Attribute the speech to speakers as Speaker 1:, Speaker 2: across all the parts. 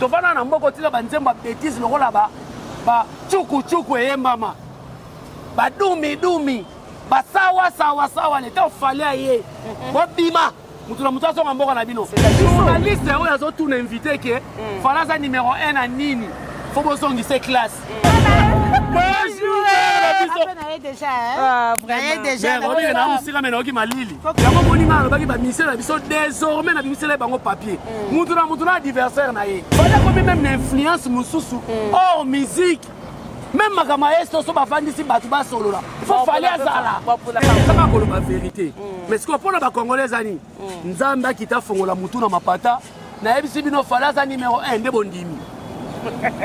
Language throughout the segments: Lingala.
Speaker 1: Tovanda na mboka otika banzembo ya betise lokola ba ba chuku chuku eyembama badumi dumi basawa sawa sawa leta ofali aye bobima moto na moto azonga mboka na bino. Journaliste oyo azotuna invité ke Fally aza numero 1 na nini, fo bozongisa classe. Bonjour na mosika me nayoki malili yango moninga alobaki baministère na biso désormais na bimisela bango papier, mutu na mutu na adversaire na ye. Fally akomi même na influence mosusu hors musique, même makambo ya esto so bafandisi bato basolola, fo Fally azala. Ezaka koloba vérité, mais sikoyo mpona bacongolais eza nini? Nzambe akita afongola mutu na mapata. Nayebisi bino Fally aza numero 1 nde bondimi.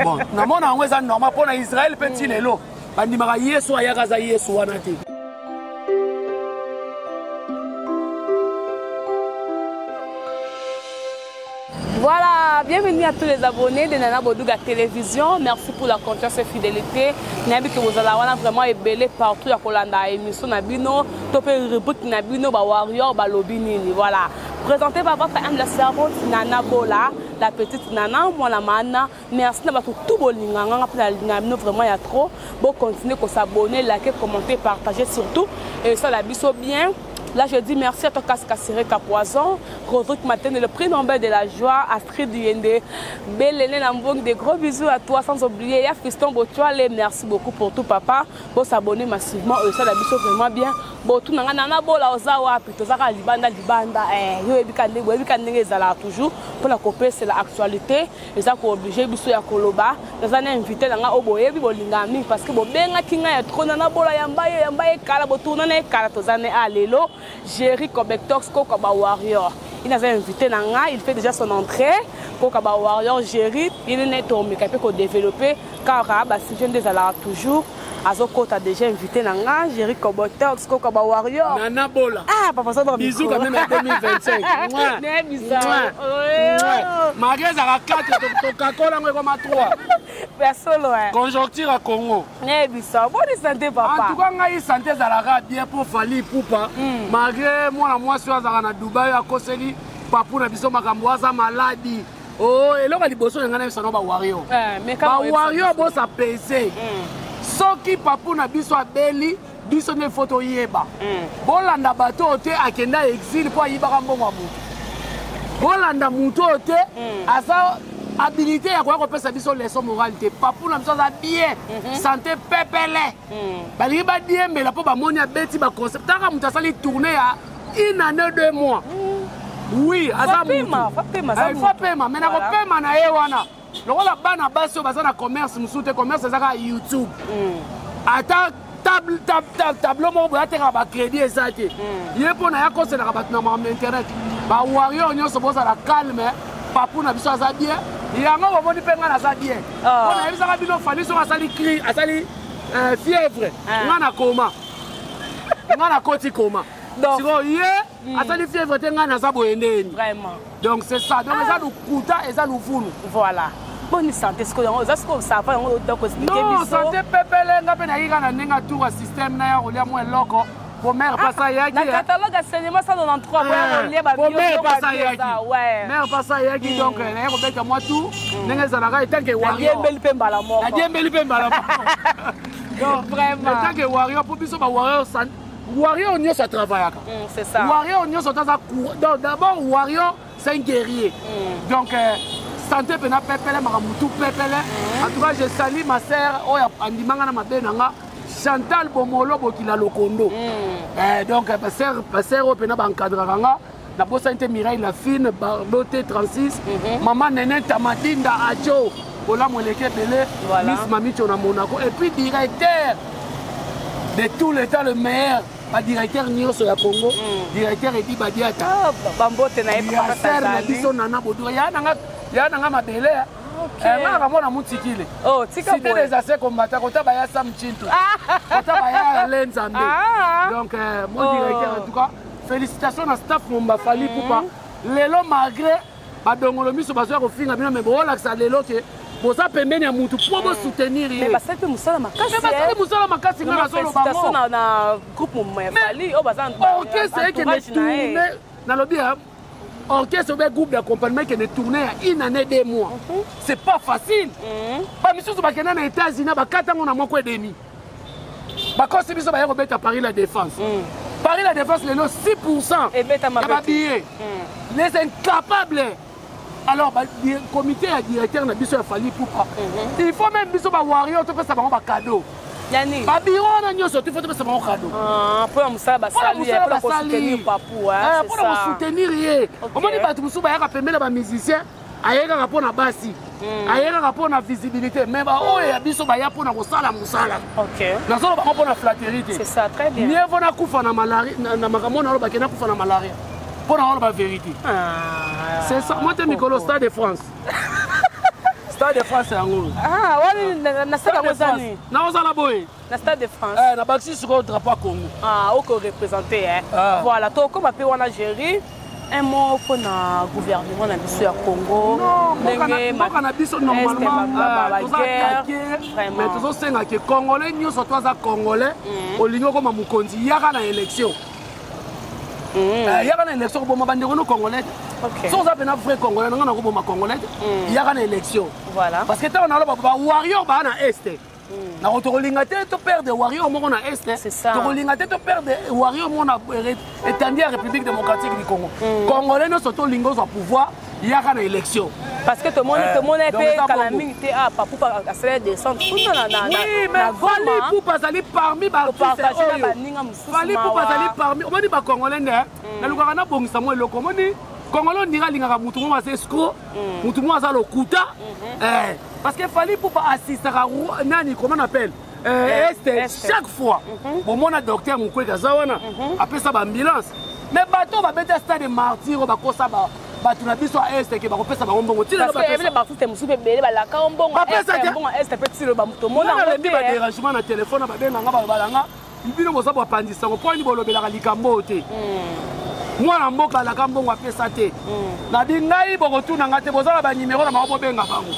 Speaker 1: Bon, namona yango eza normal mpo na Israel mpe ti lelo bandimaka Yesu ayaka aza Yesu wana te.
Speaker 2: Voilà, bienvenue à tous les abonnés de Nana Boduga Télévision. Merci pour la confiance et fidélité. Nayebi que vous allez avoir vraiment ebele partout ya kolanda émission na bino, to pe rubrique na bino ba warrior ba lobi nini. Voilà. Présenté par votre humble servante Nana Bola, la petite Nana, moi la mana. Merci na bato tout bolinga nga pe na bino vraiment ya trop. Bo continuer ko s'abonner, liker, commenter, partager surtout et ça la biso bien. Là, je dis merci à toi, Kaska Sireka Poison, Rodrigue Matene, le prix Nobel de la joie, Astrid Yende, Belene Nambong, des gros bisous à toi, sans oublier Ya Fiston Botuale, merci beaucoup pour tout, papa. Bon, s'abonner massivement, ça la biso vraiment bien. Bon, tout nanga nana bola oza wapi, tozaka libanda libanda, eh, yo ebika ndenge, ebika ndenge ezala toujours pour la couper c'est l'actualité, eza ko obliger biso ya koloba. Naza na invité nanga oyo boyebi bolinga mingi parce que bobengaki ngai ya trop nana bola yamba ye yamba ye kala botourna na ye kala toza ne a lelo Jerry Cobectox Koka ba warrior. Il naza invité na ngai, il fait déjà son entrée. Koka ba warrior Jerry, il est tomeka pe ko développer car ba sujet nde ezalaka toujours azokota déjà invité na nga Jerry Cobectox Koka ba warrior.
Speaker 1: Nana Bola.
Speaker 2: Ah papa ça
Speaker 1: bisous quand même à 2025.
Speaker 2: Ne bizarre.
Speaker 1: Malgré ezalaka 4 tokakola yango ekoma 3.
Speaker 2: Ya solo eh.
Speaker 1: Conjoncture ya Congo.
Speaker 2: Ne biso boni santé papa?
Speaker 1: En tout cas ngai santé ezalaka bien mpo Fally Ipupa, malgré mwana mwasi oyo azalaka na Dubai oyo akoseli papu na biso makambo aza maladi. Oh, eloko ya liboso na ngai nayebisa no bawario, bawario bosapese. Soki papu na biso abeli, biso nde fo toyeba. Bolanda bato oyo te akenda exil mpo ayibaka mbongo ya motu. Bolanda motu oyo te aza habilité ya koya kopesa biso leçon morale te. Papu na biso aza bien, santé pepele. Balingi badiembela mpo bamoni abeti baconcept taka moto asali tournée ya une année 2 mois. Oui, aza mutu fo pema, mais nakopema na ye wana lokola bana basi oyo baza na commerce mosusu te. Commerce eza kaka YouTube, ata tableau moko boye atekaka bacrédit eza te. Ye mpo na ye akoselaka bato na makambo na internet. Bawarrior nyonso bozala calme, papu na biso aza bien. Yango bomoni mpe ngai naza bien mpo nayebisaka bino Fally soki asali cri asali fièvre, ngai na koma, ngai nakoti koma. Sikoyo ye asali fièvre te, ngai naza boye ndeni. Donc c'est ça, donc eza lokuta, eza luvunu.
Speaker 2: Voilà, boni santé sikoyo? Yango oza sikoyo, ça va? Yango donc expliquer
Speaker 1: biso. Santé pepele. Nga mpe nayaki kaka na ndenge ya tour ya système na ya kolia mwa eloko po mare pasa ayaki.
Speaker 2: Na catalogue ya cinéma 193 boya kolia.
Speaker 1: Po mare pasa ayaki, mare pasa ayaki, donc naye kobeta mwa tour ndenge ezalaka etanke warrior.
Speaker 2: Nadiembeli mpe mbala moko.
Speaker 1: Nadiembeli mpe mbala moko.
Speaker 2: Vraiment.
Speaker 1: Etanke warrior, mpo biso bawarrior, warrior nyonso atravaillaka.
Speaker 2: C'est ça.
Speaker 1: Warrior nyonso taza. Donc d'abord warrior c'est un guerrier. Donc santé mpena pepele, makambo tu pepele. En tout cas je salue ma sœur oyo andimanga na mabe na nga, Chantal Bomolo Bokila Lokondo. Donc basœur oyo mpena baencadraka nga, nabosani te Mireille Lafine Bardo T 36, mama Nene Tamadinda Ajo bolamu eleki ebele, Miss Mamicho na Monaco, et puis directeur de tout le temps, le meilleur badirecteur nyonso ya Congo, directeur Edi Badiata.
Speaker 2: Bambote na ye.
Speaker 1: Sœur na biso Nana Bodura, ya nanga mabele nga kamona mutikile. Cité des anciens combattants, kota baya Sam Chintu, kota baya Ale Nzambe. Donc mon directeur, en tout cas félicitations na staff momba Fally Ipupa. Lelo malgré badongolo miso bazoya kofinga bino, me boolakisa lelo ke boza pembeni ya mutu mpo bosoutenir ye.
Speaker 2: Basali mpe mosala makasi.
Speaker 1: Basali mosala makasi, nga nazoloba.
Speaker 2: Na groupe ya Fally oyo baza
Speaker 1: orchestre ekende tourne, nalobi. Orchestre obe groupe d'accompagnement ekende tourner ya une année, 2 mois, c'est pas facile. Bamisusu bakenda na États-Unis, bakata yango na moko edemi. Bakosi biso, baye kobeta Paris La Défense. Paris La Défense lelo 6
Speaker 2: Ebetama
Speaker 1: ya
Speaker 2: pe te.
Speaker 1: Babillet, les incapables. Alors comité ya directeur na biso ya Fally Ipupa, il faut même biso bawarrior topesa bango bacadeau.
Speaker 2: Yani
Speaker 1: Babiro wana nyonso il faut topesa bango cadeau.
Speaker 2: Mpo ya mosala basali,
Speaker 1: mosala
Speaker 2: mpona
Speaker 1: basali.
Speaker 2: kosoutenir Papu.
Speaker 1: Mpona kosoutenir ye. Omoni bato mosusu bayaka pembeni ya bamusicien, aye kaka mpo na basi, aye kaka mpo na visibilité, mais baoyo ya biso baya mpo na kosala mosala. Nazoloba bango mpo na flatterie te.
Speaker 2: C'est ça, très bien.
Speaker 1: Mieux vaut nakufa na malaria na makambo naloba ke nakufa na malaria mpo na oloba vérité. C'est ça. Moi te, mikolo Stade de France, Stade de France yango.
Speaker 2: Ah, wana na stade yango eza nini?
Speaker 1: Naozala boye.
Speaker 2: Na Stade de France.
Speaker 1: Na bakisi sikoyo drapeau ya Congo.
Speaker 2: Ah, oko représente, hein.
Speaker 1: Ah.
Speaker 2: Voilà, tokóma mpe wana. Géri, un mot mpona gouvernement na biso ya Congo.
Speaker 1: Mboka na biso normalement toza attaqué, mais tozosenga ke Congolais nyonso to aza Congolais, olingi okoma mokonzi, yaka na élection. Yaka na élection, koboma bandeko no Congolais te. So oza mpena vrai Congolais, nanga nakoboma Congolais te, yaka na élection. Parce que ntango naloba bawarrior baa na Est, nako tokolinga te toperdre warrior moko na Est, tokolinga te toperdre warrior moko na étendue ya République démocratique du Congo. Congolais nyonso tolingi ozwa pouvoir, yaka na élection.
Speaker 2: Parce que tomoni, tomoni mpe kala mingi te, ah, Papu asala descente kuna na
Speaker 1: Oui, mais Fally Ipupa azali parmi baartiste oyo. Fally Ipupa azali parmi, omoni, bacongolais nde nalukaka nabongisa mwa eloko. Omoni, Congolais ondira alingaka mutu moko aza escroc, mutu moko aza lokuta, parce que Fally Ipupa assistaka nani, comment on appelle, Est chaque fois. Bomona docteur Mukwege aza wana, apesa baambulance, mais bato babeta Stade Martyr oyo bakosa bato na biso ya Est ke bakopesa bango mbongo.
Speaker 2: Baartiste mosusu ebele balaka mbongo. Mbongo Est mpe tilo tomona.
Speaker 1: Nalembi badérangement na telefone, babenganga, balobalanga bino boza bapandisango mpo nini bolobelaka likambo oyo te. Mwana mboka alaka mbongo, apesa te. Nabi ngai bokotuna nga te, boza na banimero na bango, bobenga bango.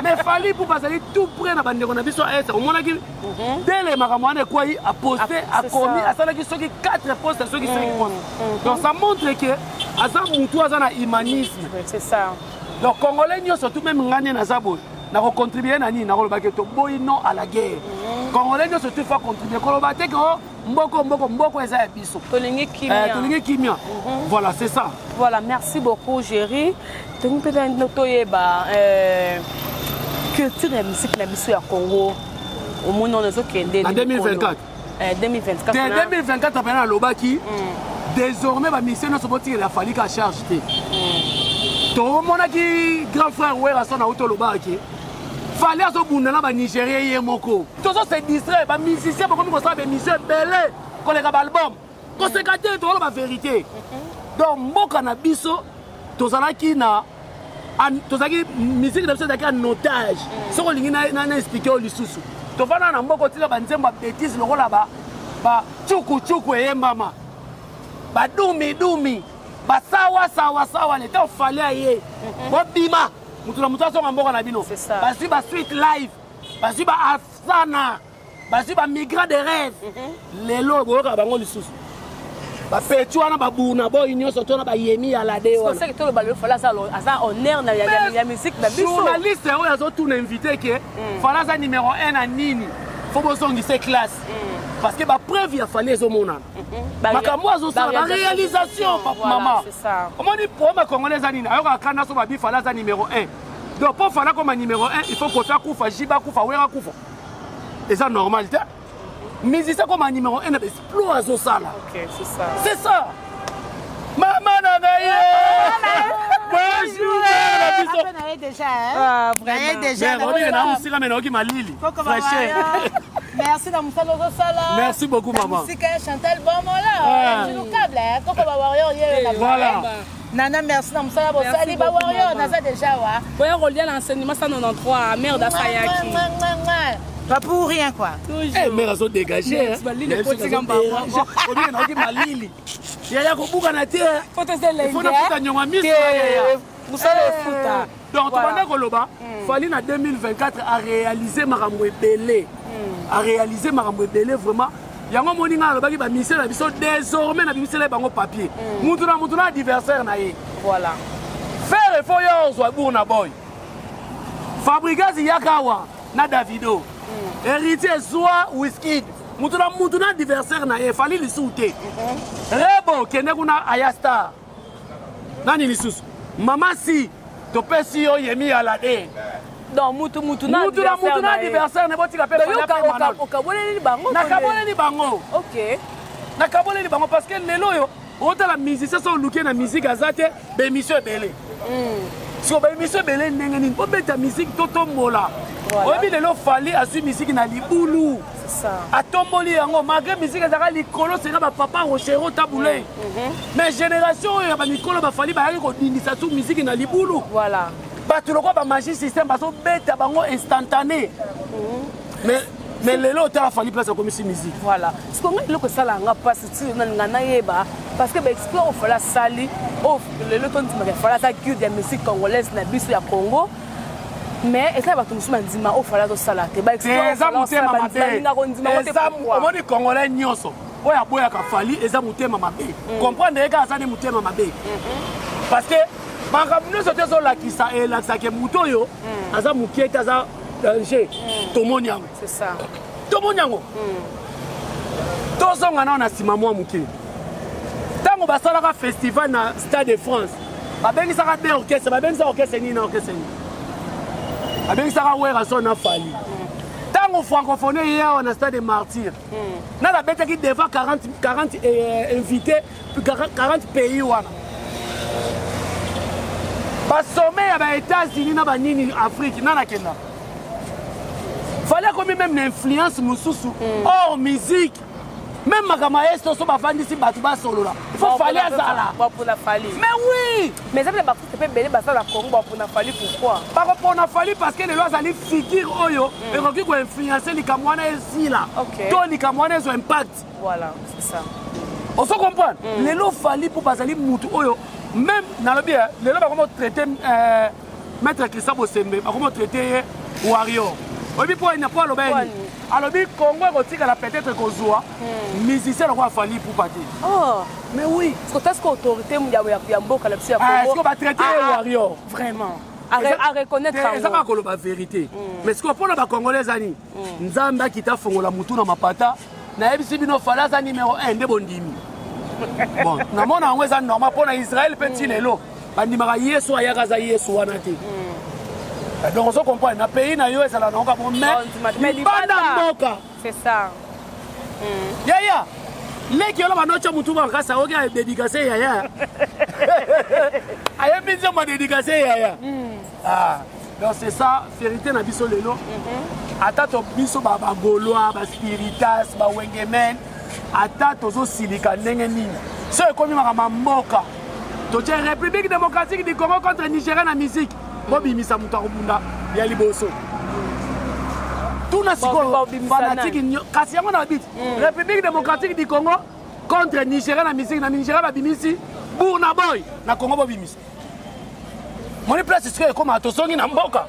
Speaker 1: Mais Fally Ipupa azali tout près na bandeko na biso Est. Omonaki dele makambo wana ekwai, aposte, akomi, asalaki soki 4 poste, soki 5 poste. Donc ça montre ke aza mutu aza na humanisme.
Speaker 2: C'est ça.
Speaker 1: Donc Congolais nyonso, tout même ngai nde naza boye, nakocontribue na nini? Nakolobaki toboyi, non à la guerre. Congolais nyonso tout faut contribue. Koloba te ke o mboko mboko mboko eza ya biso.
Speaker 2: Tolingi kimia.
Speaker 1: Tolingi kimia, voilà, c'est ça.
Speaker 2: Voilà, merci beaucoup Géri. Tolingi mpe toyeba culture ya musique na biso ya Congo, omoni wana ezokende.
Speaker 1: Na 2024.
Speaker 2: 2024.
Speaker 1: Te, 2024 mpena nalobaki désormais bamusicien nyonso botikela Fally ka charge te. Tomonaki grand frère Werrason auti olobaki Fally azobunda na banigérien ye moko. Tozo se distraire, bamusicien bakomi kosala baémission ebele koleka baalbum. Koseka te, tokoloba vérité. Donc mboka na biso tozalaki na, tozalaki, musique na biso ezalaki en otage. Soki olingi na explique oyo lisusu, tovanda na mboka otika banzembo ya bétise lokola bacukucuku eyembama, badumidumi, basawasawasawa. Leta ofali aye bobima, mutu na mutu azonga mboka na bino. Bazwi basuite live, bazwi baafsana, bazwi bamigrant de rêve. Lelo boyokaka bango lisusu, bapeti wana babuna boyi nyonso to na bayemi ya lade.
Speaker 2: Wana toloba lelo Fally aza honneur ya musique na biso.
Speaker 1: Journaliste oyo azotuna invité ke Fally aza numéro 1 na nini, faut bozongisa classe, parce que bapreuve ya Fally ezomonana, makambo azosala, baréalisation. Mama, omoni problème congolais eza nini? Ayokaka kanda so babi Fally aza numéro 1. Donc mpo Fally akoma numéro 1, il faut Koffi akufa, Jiba akufa, Wera akufa. Eza normal te. Musicien koma numéro 1 na baexploit azosala. C'est ça. Mama na ngai ye, bonjour na biso. Na mosika me nayoki malili fraîcheur.
Speaker 3: Merci na mosala ozosala.
Speaker 1: Merci beaucoup, mama.
Speaker 3: Mosika ya Chantal Bomola câble koko bawarrior ye.
Speaker 1: Voilà.
Speaker 3: Nana, merci na mosala bosali. Bawarrior naza déjà wa.
Speaker 2: Boya kolia na enseignement 193, merde asayaki.
Speaker 3: Pas pour rien, quoi.
Speaker 1: Eh, mère azodégage. Obike nayoki malili yaya kobukana te, faut nafuta nyongo miso.
Speaker 2: Mosala efuta.
Speaker 1: Donc tobanda koloba Fally na 2024 aréalise makambo ebele, aréalise makambo ebele vraiment. Yango moni ngai alobaki bamusicien na biso désormais na bimisela bango papier, mutu na mutu na adversaire na ye.
Speaker 2: Voilà.
Speaker 1: Ferre faut yo ozwa Burna Boy. Fabregas yaka awa na Davido. Héritier zwa Wizkid. Mutu na mutu na adversaire na ye Fally lisusu te. Rebo kende kuna aya star. Nani lisusu? Mama si topesi yo Yemi Alade.
Speaker 2: Donc mutu mutu na
Speaker 1: mutu na mutu na adversaire ne botika pe
Speaker 2: Fally pe Manolo. Okaboleli bango.
Speaker 1: Nakaboleli bango.
Speaker 2: OK.
Speaker 1: Nakaboleli bango parce que lelo oyo otala musicien so oluki na musique aza te ba émission ebele. Siko ba émission ebele ndenge nini? Obeta musique to tombola. Oyebi lelo Fally azwi musique na libulu. Atomboli yango malgré musique ezalaka likolo senga ba papa Rochero Taboulé. Mais génération oyo ya ba mikolo ba Fally bayaki kodindisa su musique na libulu.
Speaker 2: Voilà.
Speaker 1: Bato lokola ba magie système bazobeta bango instantané. Mais lelo otala Fally place akomisi musique.
Speaker 2: Voilà. Siko ngai eloko esalaka nga mpasi ti nalinga nayeba parce que baexploit oyo Fally asali oyo lelo tondimaka Fally aza guide ya musique congolaise na biso ya Congo. Mais eza bato mosusu bandima oyo Fally azosala te.
Speaker 1: Eza motema mabe. Omoni congolais nyonso oyo aboyaka Fally eza motema mabe. Comprendre ye kaka aza nde motema mabe. Parce que makambo nyonso te ezolakisa elakisaka moto oyo aza mokie te aza danger. Tomoni yango.
Speaker 2: C'est ça.
Speaker 1: Tomoni yango. Tozonga nao na nsima mwa moke. Ntango basalaka festival na Stade de France, babengisaka deux orchestre, babengisaka orchestre nini na orchestre nini? Babengisaka Werrason na Fally. Ntango francophonie ye awa na Stade de Martyrs, na babetaki devant 40 invités, 40 pays wana. Basommet ya ba États-Unis na ba nini Afrique na nakenda. Fallait akomi même na influence mosusu hors musique. Même makambo ya Yesu so bafandisi bato basolola. Il faut Fally azala.
Speaker 2: Bapona Fally.
Speaker 1: Mais oui.
Speaker 2: Mais eza mpe baartiste mpe ebele basala Congo bapona Fally pourquoi?
Speaker 1: Bakopona Fally parce que lelo azali figure oyo ekoki koinfluencer likambo wana esila. To likambo wana ezwa impact.
Speaker 2: Voilà, c'est ça.
Speaker 1: Ozo comprendre? Lelo Fally mpo bazali mutu oyo même nalobi lelo bakomo traiter maître Christian Bosembe bakomo traiter ye warrior. Oyebi mpo ina mpo aloba ye nini? Alobi Congo ekotikala peut-être kozwa musicien lokola Fally Ipupa te.
Speaker 2: Oh.
Speaker 1: Mais oui.
Speaker 2: Parce que est-ce que autorité ya mboka na biso ya Congo?
Speaker 1: Est-ce que ba traiter ye warrior?
Speaker 2: Vraiment. À reconnaître
Speaker 1: yango. Eza kaka koloba vérité. Mais ce que mpona ba Congolais ezani, Nzambe akita fongola mutu na mapata, nayebisi bino Fally aza numéro 1 nde bondimi. Bon, namona yango eza normal mpona Israël mpe ti lelo bandimaka Yesu ayaka aza Yesu wana te. Donc ozo comprendre na pays na yo ezala na bon mais libanda mboka.
Speaker 2: C'est ça.
Speaker 1: Yaya leki yola banocha mutu makasa oki a dédicace yaya. Ayembi nzembo dédicace yaya. Ah, donc c'est ça vérité na biso lelo. Ata to biso ba ba Gaulois, ba spiritas, ba wengemen, ata tozo silika ndenge nini. So ekomi makambo ya mboka. Totie République démocratique du Congo contre Nigeria na musique. Bobimisa moto akobunda ya liboso. Tuna sikoyo fanatique kasi yango na bit. République démocratique du Congo contre Nigeria na musique. Na Nigeria babimisi Burna Boy na Congo bobimisi. Moni place sikoyo ekoma tozongi na mboka.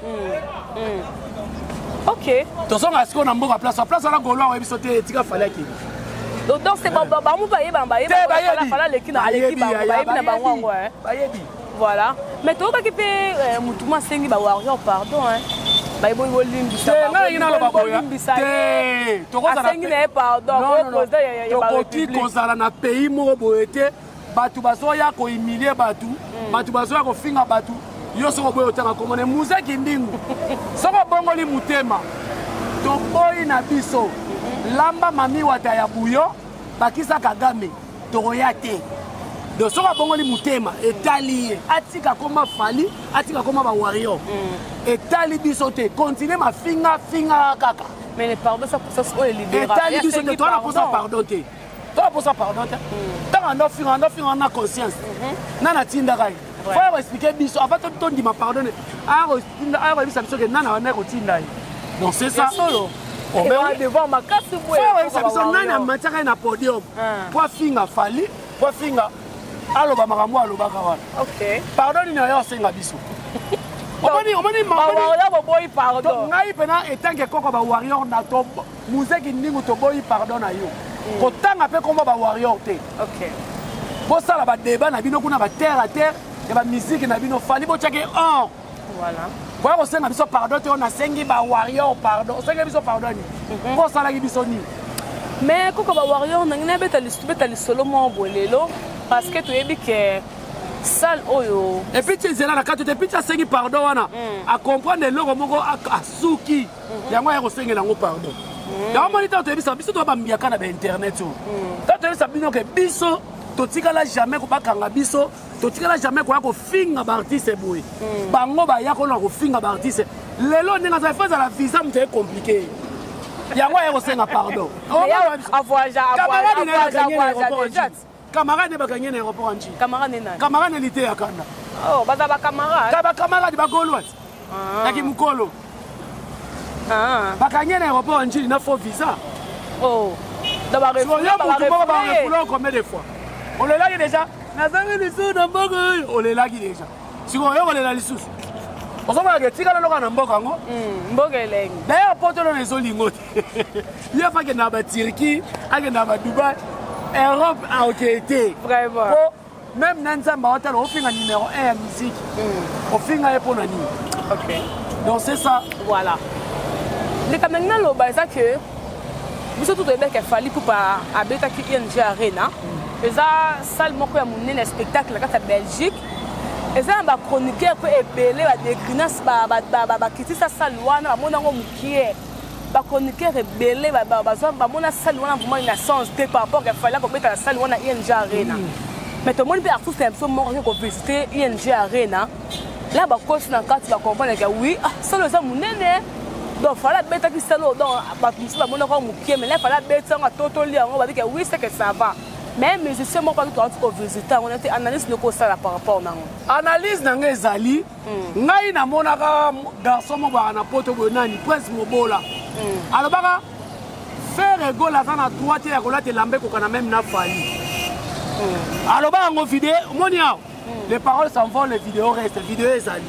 Speaker 2: OK.
Speaker 1: Tozonga sikoyo na mboka place. Place wana Gaulois oyebi so te etika Fally akende.
Speaker 2: Donc c'est ba ba mu bayeba bayeba Fally aleki na aleki bango bayebi na bango yango hein.
Speaker 1: Bayebi.
Speaker 2: Voilà. Mais toyokaki mpe mutu mwa asengi ba warrior pardon hein. Bayebi bolimbisa
Speaker 1: bolimbisa ye.
Speaker 2: Asengi na ye pardon
Speaker 1: o président ya ba république. Tokoki kozala na pays moko boye te bato bazoya kohumilie bato, bato bazoya kofinga bato. Yo soko boye otanga komona muzeki ndingu. Soko bongoli motema toboyi na biso. Lamba mami wata ya buyo bakisa Kagame tokoya te. Donc soko abongoli motema etali ye atika koma Fally atika koma ba warrior. Etali biso te continue mafinga finga kaka.
Speaker 2: Mais les pardon ça ça oyo libéra.
Speaker 1: Etali biso te tola posa pardon te. Tola posa pardon te. Tanga ndo finga ndo finga na conscience. Nana tindaka ye. Faut expliquer biso avant to ndima pardon. A ko bisa biso ke nana wana ko tinda ye. Donc c'est ça.
Speaker 2: Solo.
Speaker 1: Oh, mais oui.
Speaker 2: Devant ma casse boye.
Speaker 1: Faut expliquer biso nana matiaka na podium. Po finga Fally, po finga aloba makambo alobaka wana.
Speaker 2: OK.
Speaker 1: Pardon ni na yo senga biso. Omoni, omoni,
Speaker 2: Ba
Speaker 1: omoni.
Speaker 2: warrior boboyi pardon.
Speaker 1: Donc ngai pena etant que koko ba warrior na to muzeki ndingu toboyi pardon na yo. Kotanga pe komba ba warrior te.
Speaker 2: OK.
Speaker 1: Bosala ba débat na bino kuna ba terre à terre. Ya bamusique na bino, Fally botiaki or.
Speaker 2: Voilà.
Speaker 1: Boya kosenga biso pardon te. Oyo nasengi bawarrior pardon, osengi biso pardon nini? Mpo osalaki biso nini?
Speaker 2: Mais koko bawarrior, nangi nabeta beta lisolo moko boye lelo, parce que toyebi ke salle oyo
Speaker 1: Et puis ti nzela na kati te. Puis ti asengi pardon wana, acomprendre eloko moko, asuki yango, aya kosengela yango pardon. Yango moni, ntango toyebisa biso, toya bambiaka na bainternet oyo, ntango toyebisa bino ke biso totikala jamais bakanga biso, totikala jamais koya kofinga baartiste boye. Bango baya kona kofinga baartiste. Lelo ndenge azala, fo ezala visa, moto aye compliqué, yango aye kosenga pardon.
Speaker 2: Avoyage.
Speaker 1: Camarade ne bakangi na aéroport ya Ndjili.
Speaker 2: Camarade nani?
Speaker 1: Camarade lite ya kanda.
Speaker 2: Oh, baza bacamarade?
Speaker 1: Ka bacamarade bagolo ati yaki mokolo bakangi na aéroport ya Ndjili na faux visa.
Speaker 2: Oh. Donc
Speaker 1: yo mutu moko barefouler combien de fois? Olelaki déjà, nazangi lisusu na mboka oyo, olelaki déjà. Sikoyo oyo kolela lisusu, ozomonaka etikala loka na mboka yango.
Speaker 2: Mboka elengi.
Speaker 1: D'ailleurs poto lono ezolingo te. Ye fa akendaka baTurquie, akendaka baDubai, Europe aokee te.
Speaker 2: Vraiment.
Speaker 1: Po même na Nzambe aotala, ofinga numéro 1 ya musique, ofinga ye mpo na nini? Donc c'est ça.
Speaker 2: Voilà, likambo nangi naloba eza ke biso tu toyebaki Fally Ipupa abetaki ING Arena. Eza salle moko ya monene ya spectacle na kati ya Belgique. Eza na bachroniqueur mpe ebele badégrinace, bakitisa salle wana, bamona yango mokie. Bachroniqueur ebele bamona salle wana vraiment na sens te par rapport ya Fally akobeta na salle wana ING Arena. Mais tomoni mpe artiste na biso moko ake kovisite ING Arena la, bakosi na kati, bacomprendre ke oui, ah, salle eza monene. Donc Fally abetaki salle oyo, donc bato mosusu bamonaka mokie, mais la Fally abeti yango, atotoli yango, babi ke oui, c'est que ça va. Mais musicien moko aki toauti kovisite yango, neti analyse noko osala par rapport nango?
Speaker 1: Analyse na ngai ezali, ngai namonaka garçon moko baka na poto boye, nani, Prince Mobola, alobaka Ferre Gola aza na droit te ya kolata elamba ekoka na même na Fally. Aloba yango video, omoni awa, les paroles s'envolent, les vidéos restent. Video ezali,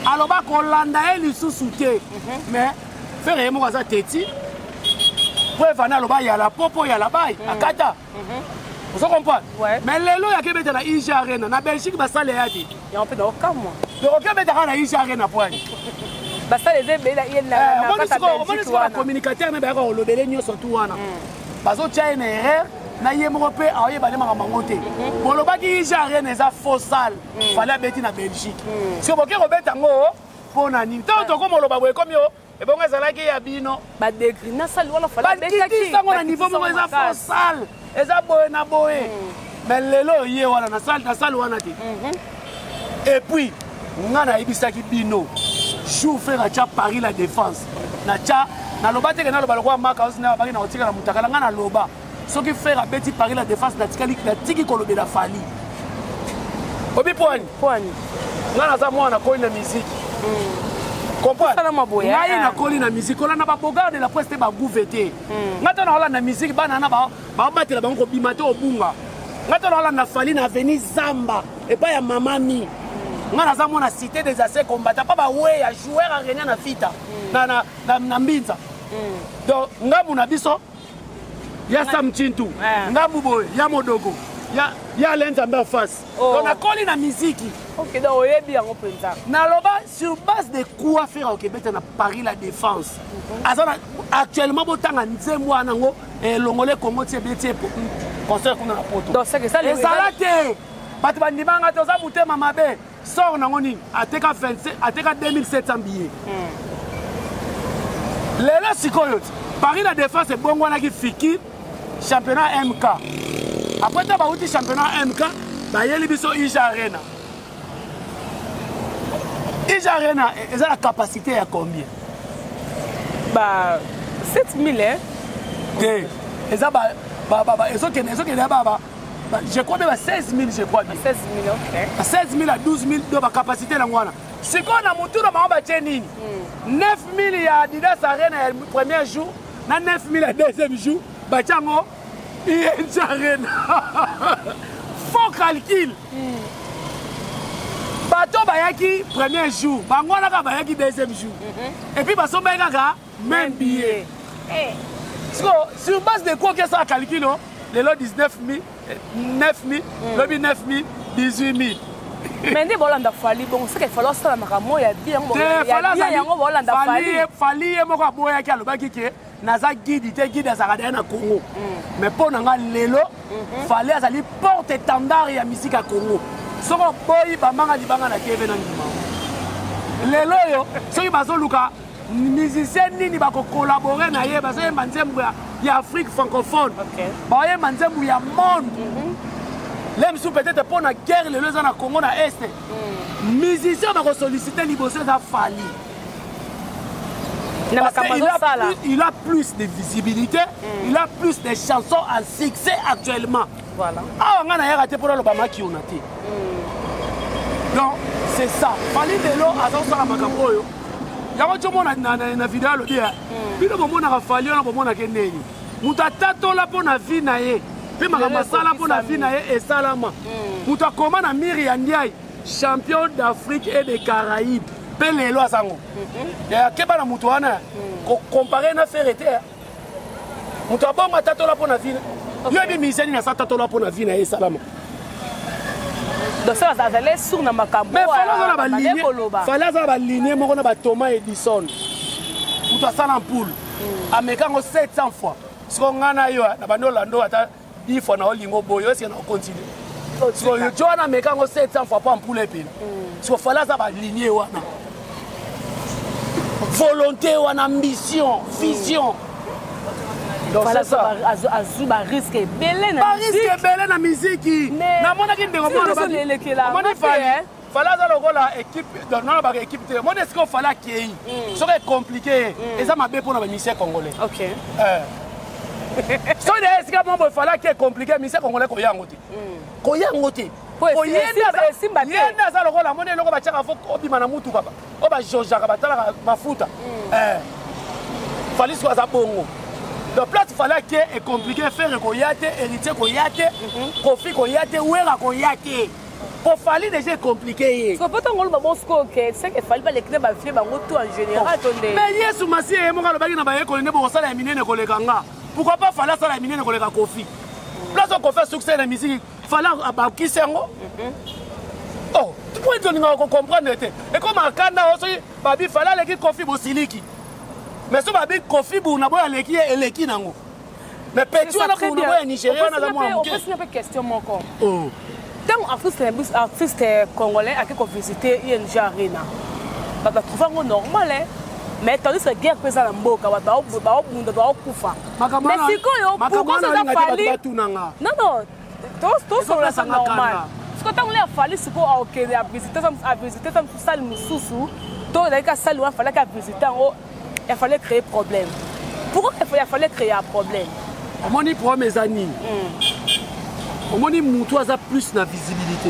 Speaker 1: aloba kolanda ye lisusu te. Mais Ferre ye moko aza teti po evanda, aloba yala po yala bai akata, ozo comprendre? Mais lelo yaki ebeta na IG Arena na Belgique, basale ya te.
Speaker 2: Yango mpe naokamwa.
Speaker 1: Donc oki ebetaka na IG Arena poani?
Speaker 2: Basale eza ebele ye na
Speaker 1: kati ya Belgique wana. Bacommunicateur na bayaka kolobele nyonso tu wana, bazotia ye na erreur na ye moko mpe aoyeba nde makambo yango te. Bolobaki IG Arena eza faux salle, Fally abeti na Belgique. Siko boke kobeta yango mpo na nini? Ntango tokoma oloba boye, ekomi o ebongo ezalaki ya bino.
Speaker 2: Badegri na salle wana Fally
Speaker 1: bakisango na niveau moko, eza faux salle, eza boye na boye. Mais lelo ye wana na salle wana te. Et puis nga nayebisaki bino, jour Ferre atya Paris La Défense, natya naloba teke, naloba lokola maka osi nabaki na kotikala motakala. Nga naloba, soki Ferre abeti Paris La Défense, natikali, natiki kolobela Fally. Obi poani?
Speaker 2: Poani?
Speaker 1: Nga naza mwana, nakoli na musique, comprendre ngai, nakoli na musique, kolanda babogard de la presse te, bagouve te. Nga to naolanda musique, bana na babatela bango kobima te, obunga. Nga to naolanda Fally na avenue Zamba epai ya mamami. Nga naza mwana Cité des Anciens Combattants, mpa baweya joueur arenia na fita na Mbinza. Donc ngambu na biso ya Sam Chintu, ngambu boye ya Modogo, ya ale Nzambe en face. Donc nakoli na miziki.
Speaker 2: Ok, donc oyebi yango mpenza.
Speaker 1: Naloba, sur base de quoi Ferre okebeta na Paris La Défense? Aza na actuellement, botanga nzembo wana yango elongole Congo tie betie concert kuna na poto. Ezala te, bato bandimanga te, oza motema mabe. Sort nango nini? Ateka 27, ateka 2700 billets. Lelo sikoyo Paris La Défense ebongwanaki fiki championnat MK. Après ta bauti championnat MK, bayeli biso IG Arena. IG Arena eza na capacité ya combien?
Speaker 2: Ba 7000, hein?
Speaker 1: Te, eza ezokende ba, je crois bien, ba 16 000, je crois bien.
Speaker 2: 16 000, ok.
Speaker 1: Ba 16 000 à 12 000. Donc bacapacité nango wana, sikoyo na motu na bango batie nini? 9 000 ya Adidas Arena ya premier jour na 9 000 ya deuxième jour, batie yango ING Arena. Faux calcul. Bato bayaki premier jour, bango wana kaka bayaki deuxième jour, et puis basombaki kaka même billet. Siko sur base de quoi okesala calcul o lelo 19 000, 9 000, lobi 9 000, 18 000?
Speaker 2: Mais nde bolanda Fally bongo, seke Fally asala makambo ya bien yango bolanda Fally.
Speaker 1: Fally ye moko aboyaki, alobaki ke naza guide te, guide azalaka daya na Congo. Mais mpo na nga lelo, Fally azali porte étendard ya misika ya Congo. Soki oboyi, bambanga libanga na TV na ndima. Lelo oyo soki bazoluka musicien nini bakocollaborer na ye, bazoyemba nzembo ya Afrique francophone, baoyemba nzembo ya monde, le mosusu peut-être mpo na guerre lelo eza na Congo na Est, musicien bakosolliciter liboso eza Fally.
Speaker 2: Parce
Speaker 1: qu'il a, il a plus de visibilité, il a plus de chansons à succès actuellement.
Speaker 2: Voilà.
Speaker 1: Awa nga nayaka te mpona aloba makiona te. Donc c'est ça, Fally lelo aza kosala makambo oyo yango ti omona na video alobi bino bomonaka Fally wana, bomonaka ndeni moto atatola mpo na vie na ye mpe makambo asala mpo na vie na ye esalama. Moto akoma na miri ya Ndiaye, champion d'Afrique et de Caraïbes, mpe lelo azango akeba na moto wana kocomparer na Ferre te. Moto abongo atatola mpo na vie, yo yebi musicien nini asa tatola mpo na vie na ye esalama?
Speaker 2: Donc ça azali sur na makambo.
Speaker 1: Mais Fally aza na baligne moko na baThomas Edison. Moto asala ampoule, ameka yango 700 fois. Siko ngai na yo na bandi olanda ata 10 fois na olingo boye, esike na ocontinuer. Sikoyo jo wana ameka yango 700 fois mpo ampoule epela. Siko Fally aza baligne wana, volonté wana, ambition, vision.
Speaker 2: Donc c'est ça. Azwi barisque ebele na
Speaker 1: Barisque ebele na miziki. Namonaki ndeko moni Fally, Fally aza lokola équipe, nalobaka équipe te. Moni esika oFally akei, soki ecompliquer ye, eza mabe mpona bamusicien congolais. Soki deya esika mo boye Fally ake ecompliquer, musicien congolais koya yango te, koya yango te. Ye nde aza lokola moni eloko batiaka fo obima na mutuka, oyo bajaugeaka, batalaka mafuta. Fally siko aza bongo. Donc place Fally ake ecompliquer, Ferre koya te, Héritier koya te, Kofi koya te, Wera koya te, po Fally déjà ecompliquer ye.
Speaker 2: Po ntango oloba bon, sikoyo ke seke Fally baleki na bavie bango tout en général to nde?
Speaker 1: Mais Yesu Masiya ye moko alobaki na bayekoli nde bokosala ya minene koleka nga. Pourquoi pas Fally asala ya minene koleka Kofi? Place oyo Kofi asuccès na misiki, Fally abakisi yango. Oh, po ete olingaka kocomprendre te, ekoma kanda o. Soki babi Fally aleki Kofi, bosiliki, mais so babi Kofi Burna boyo aleki ye, eleki nango. Mais petit wana Burna boyo ya Nigeria wana aza mwana moke.
Speaker 2: Opesi mpe question moko. Ntango artiste na biso, artiste congolais ake kovisiter ING Arena, bato batrouve yango normal, mais tandis que guerre mpe eza na mboka, bato baobunda, baokufa. Mais sikoyo pourquoi eza Fally? Non, non, tosolola, ça normal. Sikoyo ntango ya Fally sikoyo aokende avisiter ta mosusu salle mosusu, to ezalaki ka salle wana Fally avisiter yango, ya fallait créer problème. Pourquoi ya fallait créer un problème?
Speaker 1: Omoni, problème eza nini? Omoni, mutu aza plus na visibilité,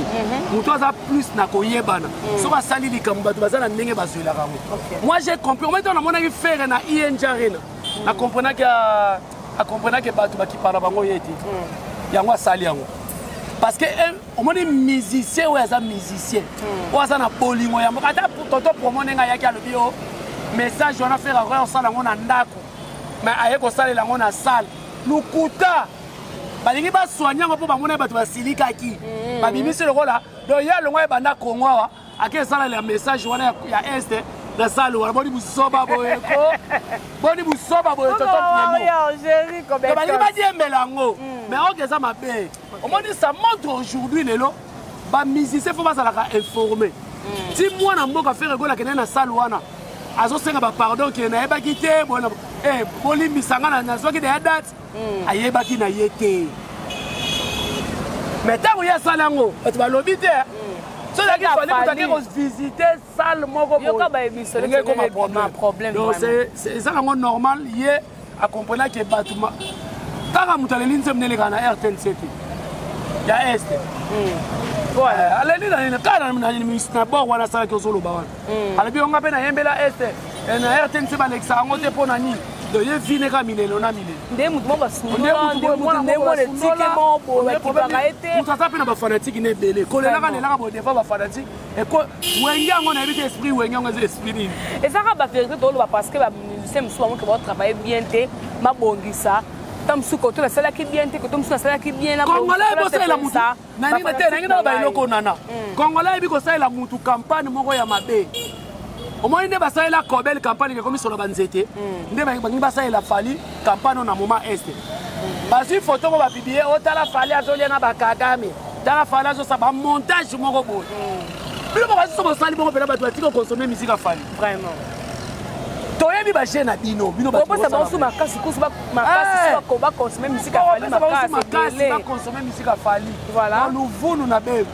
Speaker 1: mutu aza plus na koyebana, soki asali likambo, bato baza na ndenge bazwelaka yango. Moi j'ai compris. Omoni, ntango namonaki Ferre na ING Arena, nacomprenaki, acomprenaki bato bakipana bango ye te. Yango asali yango parce que omoni, musicien oyo aza musicien oyo aza na bolingo ya mboka, ata Toto Promo ndenge ayaki, alobi o message wana Ferre akoya kosala yango na ndako, mais aye kosalela yango na salle. Lukuta, balingi basoigne yango mpo bamona bato basilikaki, babimisi lokola. Donc ye alongwa, ebanda Kongo awa, ake esalela message wana ya Est na salle wana. Boni busoba boye ko, boni busoba boye. Toto, balingi badiembela yango, mais oke eza mabe. Omoni, ça montre aujourd'hui lelo bamusicien fo bazalaka informé. Ti mwana mboka Ferre Gola akende na salle wana, azosenga bapardon ke nayebaki te, bolimbisa nga, nazwaki deya date. Ayebaki na ye te, mais ntango ye asala yango, bato balobi te. So ezalaki Fally moto ake kovisiter salle moko,
Speaker 2: ekoma problème.
Speaker 1: Donc eza yango normal. Ye acomprenaki bato kaka moto aleli nzembo nelekaka na RTNC te ya Est. Aleli na nini? Kaka na bord wana asalaki, ozoloba wana, alobi yonga mpe nayembela Est na RTNC, balekisa yango te. Mpo na nini? Donc ye vine kaka milelo na milelo.
Speaker 2: Nde motu mo basundola, nde mona etike mo boye bakipaka ye te.
Speaker 1: Moto aza mpe na bafanatiques na ebele, kolelaka lelaka boye devant bafanatiques. Wenge yango nayebi te, esprit Wenge yango eza esprit nini?
Speaker 2: Ezaka bavérité toloba, parce que bamusicien mosusu bango ke baotravailler bien te, babongisa. Ta mosusu koto nasalaki bien te, koto mosusu nasalaki bien.
Speaker 1: Congolais bosalela mutu naningi te, nangi naloba eloko nana. Congolais ayebi kosalela mutu campagne moko ya mabe. Omoni nde basalela Kobel campagne ekomisola banzete, nde bangi basalela Fally campagne na moment est bazwi photo mo bapublier, otala Fally azolia na bakagame, tala Fally azosala bamontage moko boye. Bino bakasi so bosali bongo mpena bato batika koconsommer musique ya Fally.
Speaker 2: Vraiment.
Speaker 1: Toyebi baje na bino, bino.
Speaker 2: Bopesa bango su makasi kusu makasi, baconsommer musique ya Fally
Speaker 1: makasi, baconsommer musique ya Fally.
Speaker 2: Voilà.
Speaker 1: Luvunu na bebe.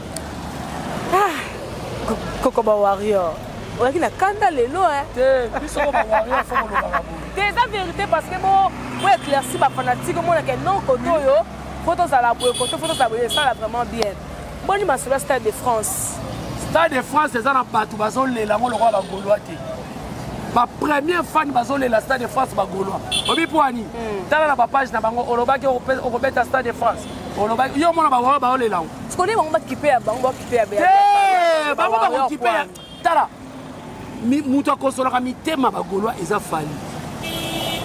Speaker 2: Koko ba warrior oyaki na kanda lelo.
Speaker 1: Te, biso ko bawarrior fo kolobaka boye.
Speaker 2: Te, eza vérité, parce que bo éclairci bafanatique, omonake non, koto oyo fo tozala boye, koto fo tozala boye, esala vraiment bien. Boni masolo ya Stade de France?
Speaker 1: Stade de France eza na bato bazolela yango lokola bagaulois te. Bapremier fan bazolela Stade de France, bagaulois. Obi mpo ani? Tala na bapage na bango, olobaki okobeta Stade de France, olobaki yo omona bawayo baolela yango.
Speaker 2: Sikoni bango bakipe ya bango, bakipe ya
Speaker 1: te, bango bakokipe ya. Tala, moto akonsolaka mitema bagaulois eza Fally.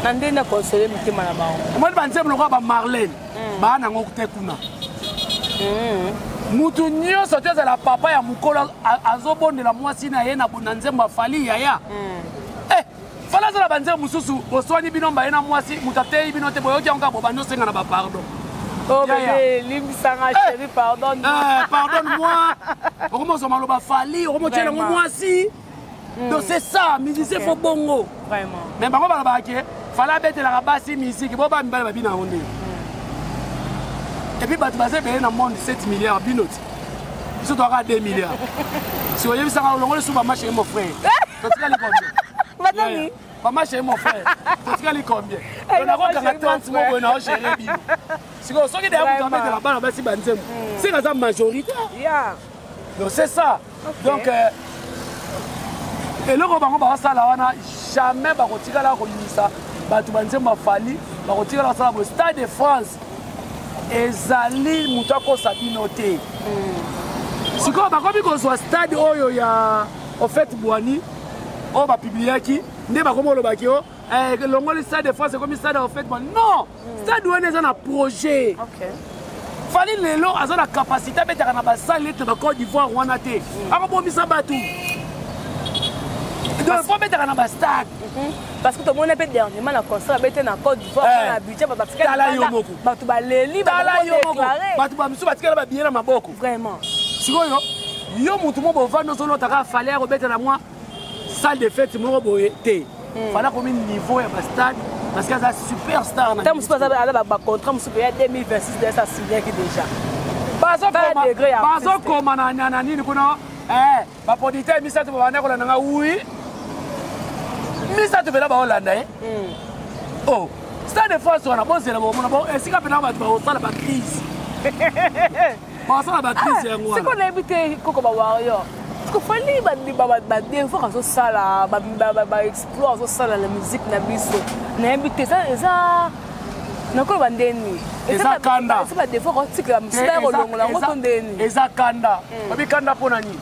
Speaker 2: Na ndenge akonsole mitema na bango?
Speaker 1: Omoni banzembo lokola bamarlene, baa nango te kuna. Mutu nyonso to ezala papa ya mokolo azobondela mwasi na ye na nzembo ya Fally. Yaya, Fally azala banzembo mosusu, boswani bino mbaye na mwasi, moto ateyi bino te, boyoki yango kaka, bobandi osenga na bapardon.
Speaker 2: Oh bébé, limbisanga chéri, pardonne.
Speaker 1: Pardonne moi. Okomozwa maloba Fally, okomotiela yango mwasi. Donc c'est ça, musicien faut bongo.
Speaker 2: Vraiment.
Speaker 1: Mais bango balobaka ke Fally abetelaka basi musique, bo ba mibale babina yango ndenge. Et puis bato baza ebele na monde, 7 milliards, bino ti biso toaka 2 milliards. Si oyebisaka olongoli su bama chéri mon frère, totikali combien?
Speaker 2: Batani.
Speaker 1: Mama chéri mon frère, totikali combien? Donc nakokanga 30 mo boye na ogérer bino. Sikoyo soki deya moto abetela bana basi banzembo, seka aza majorité. Donc c'est ça. Donc eloko bango bakosala wana, jamais bakotikala koyinisa bato banzembo ya Fally, bakotikala kosala boye. Stade de France ezali, moto akosa bino te. Sikoyo bakomi kozwa stade oyo ya Houphouët Boigny oyo bapubliaki, nde bakomi olobaki o longoli Stade de France, ekomi stade ya Houphouët Boigny. Non, stade wana eza na projet. Fally lelo aza na capacité abetaka na basale neti na bacôte d'Ivoire wana te, akobomisa bato. Donc fo abetaka na bastade.
Speaker 2: Parce que tomoni mpe dernièrement na concert abete na Côte d'Ivoire, na budget bato
Speaker 1: Tala yo moko.
Speaker 2: Bato baleli.
Speaker 1: Tala yo moko, bato bamisu batikala babillet na maboko.
Speaker 2: Vraiment.
Speaker 1: Sikoyo yo motu mo bovandi ozolotaka Fally akobeta na mwa salle de fête moko boye te. Fally akomi niveau ya bastade parce que aza super star.
Speaker 2: Na mosusu aza bacontrat mosusu ya 2026 déjà asignaki déjà.
Speaker 1: Bazokoma na nini kuna, baproducteur misato babanda kolanda nga. Wi, misato mpena baolanda ye. Oh, Stade de France wana, bozela, bomona esika mpena bato bakosala bacrise, bakosala bacrise yango wana.
Speaker 2: Siko nayebi te, koko bawarrior, siko Fally badevoir azosala, baexploit azosala na musique na biso, nayebi te eza nakoloba ndeni.
Speaker 1: Eza kanda.
Speaker 2: Eza badevoir otikela mosusu ya kolongola yango to ndeni?
Speaker 1: Eza kanda. Babi kanda mpo na nini?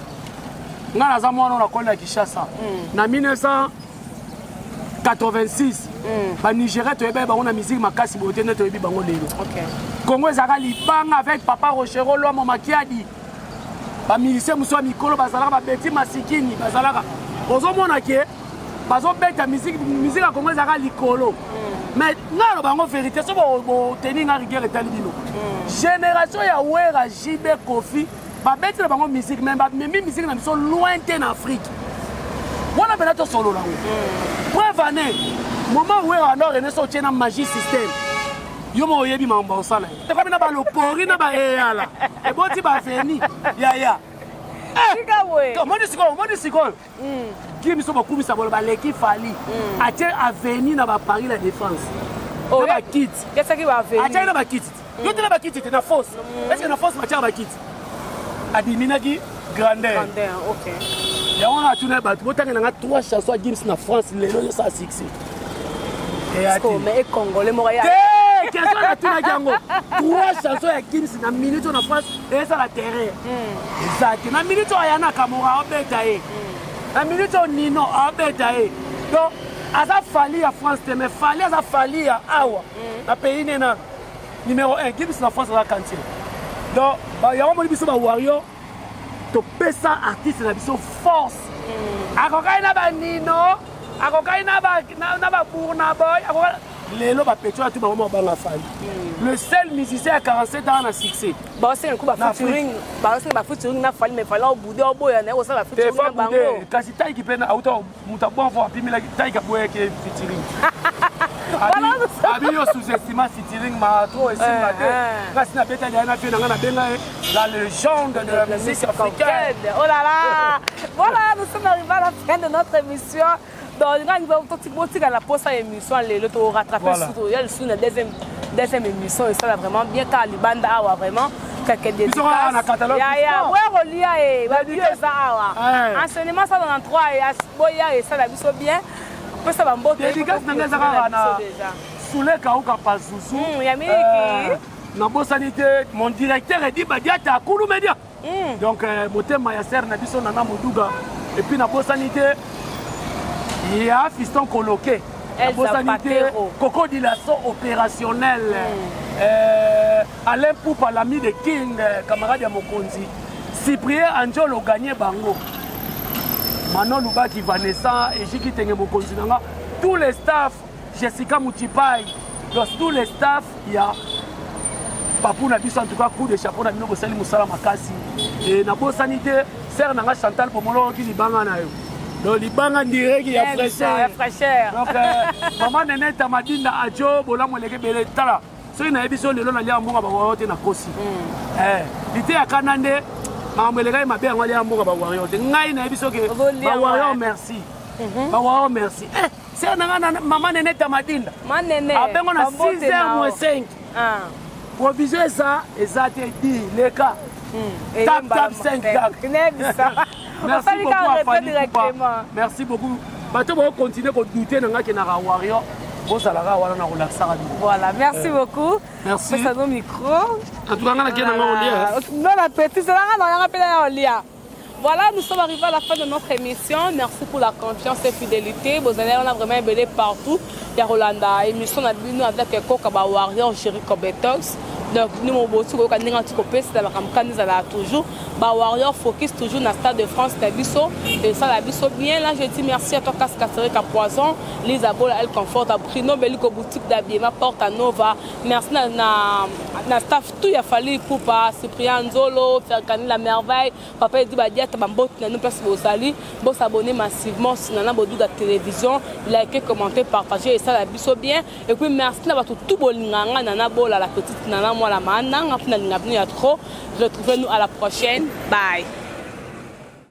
Speaker 1: Ngai naza mwana oyo nakoli na Kinshasa na 1986. Banigéria toyebi bango na musique makasi boye te nde toyebi bango lelo. Congo ezalaka libanga avec papa Rochero Lwamo Makiadi, bamusicien mosusu ya mikolo bazalaka, babeti masikini bazalaka. Ozomona ke bazobeta musique, musique ya Congo ezalaka likolo. Mais ngai aloba yango vérité, so boteni nga rigueur, etali bino. Génération ya Wera, JB, Kofi, babeti na bango musique, mais bamemi musique na biso loin te na Afrique wana. Mpena tosolola yango. Preuve ane, moment Wera ando rene, so otie na magie système, yo mo oyebi makambo osala ye. Tekomi na balopori na baeyala eboti baveni yaya. Omoni sikoyo, omoni sikoyo ki biso bakumisa bolo baleki Fally atie aveni na baparis la Défense na bakiti, atiaki na bakiti yo te, na bakiti te, na fosse. Est ce que na fosse batiaka bakiti? Adiminaki grandeur yango wana. Atuna bato, botangela nga trois chansons ya Gims na France lelo ezosala succès.
Speaker 2: Te,
Speaker 1: question natunaki yango, trois chansons ya Gims na minute oyo na France ezala terrain eza te. Na minute oyo aya na Kamora abeta ye, na minute oyo Nino abeta ye. Donc Aza Fally ya France te, mais Fally aza Fally ya awa na pays ne nano numéro 1. Gims na France aza quantier. Donc yango moni biso bawario topesa artiste na biso force. Akokaki na banino, akokaki na baburna boy, lelo bapetro atu bango moko banga Fally, le seul musicien ya 47 ans na succès.
Speaker 2: Baosenga ku bafeaturing, baosenga bafeaturing na Fally, mais Fally obude, oboya na ye kosala bafeaturing na bango.
Speaker 1: Kasi taiki mpe auta moto abonfo apimelaki taiki, aboyaki featuring. Abi yo sous-estima featuring ma trop esimba te. Kasi nabetali ya na vie na ngai, nabenga ye la légende de la musique africaine.
Speaker 2: Oh là là! Voilà, nous sommes arrivés à la fin de notre émission. Donc ngai botika na posa émission lelo, torattrape surtout ya lisusu na deuxième émission. Esala vraiment bien kaka libanda awa, vraiment quelques dédicaces. Yaya, boya kolia e babio eza awa, enseignement ça dans 3 boya, esala biso bien, pesa bambote.
Speaker 1: Dédicace na ngai eza kaka na Soule Kauka Pazuzu.
Speaker 2: Ya miliki.
Speaker 1: Nabosani te mon directeur Edi Badiata Akulu Media, donc motema ya sere na biso Nana Moduga. Et puis nabosani te ya Fiston Koloke, nabosani te Koko Dilaso opérationnel, Alain Poupa, l'ami de King, camarade ya mokonzi Cyprien Anjolo, gagné bango Manon Lubaki, Vanessa Ejiki Tenge, mokonzi na nga, tous les staff, Jessica Mutipai, donc tous les staff ya papu na biso. En tout cas, coup de chapeau na bino, bosali mosala makasi. E nabosani te sere na nga Chantal Pomolo, oyoki libanga na yo, donc libanga direki ya
Speaker 2: fraîcheur.
Speaker 1: Donc mama Nene Tamadinda Ajo, bolamu eleki ebele. Tala, soki nayebi so lelo nalia mbongo bawario te, nakosi lite ya kana nde makambo elekaki mabe. Yango alia mbongo bawario te. Ngai nayebi soki bawario merci, bawario merci. Sere na nga mama Nene Tamadinda abengo na 6 heures moins 5, provision eza te, di leka tap tap 5 gag. Merci beaucoup, Afani. Merci beaucoup. Bato bokontinue kodute na nga kendaka wario, bozalaka wana na kolakisaka bino.
Speaker 2: Voilà, merci beaucoup.
Speaker 1: Merci.
Speaker 2: Pesa no micro.
Speaker 1: En tout cas, nga nakende nga olia.
Speaker 2: Bon appétit. Zelanga na yanga mpe na olia. Voilà, nous sommes arrivés à la fin de notre émission. Merci pour la confiance et fidélité. Vous allez, on a vraiment ebele partout. Ya Rolanda, émission na bino avec Koka ba Warrior Jerry Cobetox. Donc nous mon botu ko ndenge tukopesa makambo kani ezala toujours ba Warrior focus toujours na Stade de France na biso et ça la biso bien. Là, je dis merci à toi Cascaserika Poison, Lisa Bola, El Confort, à Bruno Beliko, boutique d'habillement Porta Nova. Merci na staff tout ya Fally Ipupa, Cyprien Nzolo, Ferkani la merveille, Papa Edi Badiata, bambote na nous place bozali. Bosabonner massivement sur Nana Boduga Télévision, liker, commenter, partager et ça la biso bien. Et puis merci na bato tout bolinganga Nana Bola, la petite Nana, moi la mananga, mpona linga bino ya trop. Retrouvez-nous à la prochaine, bye.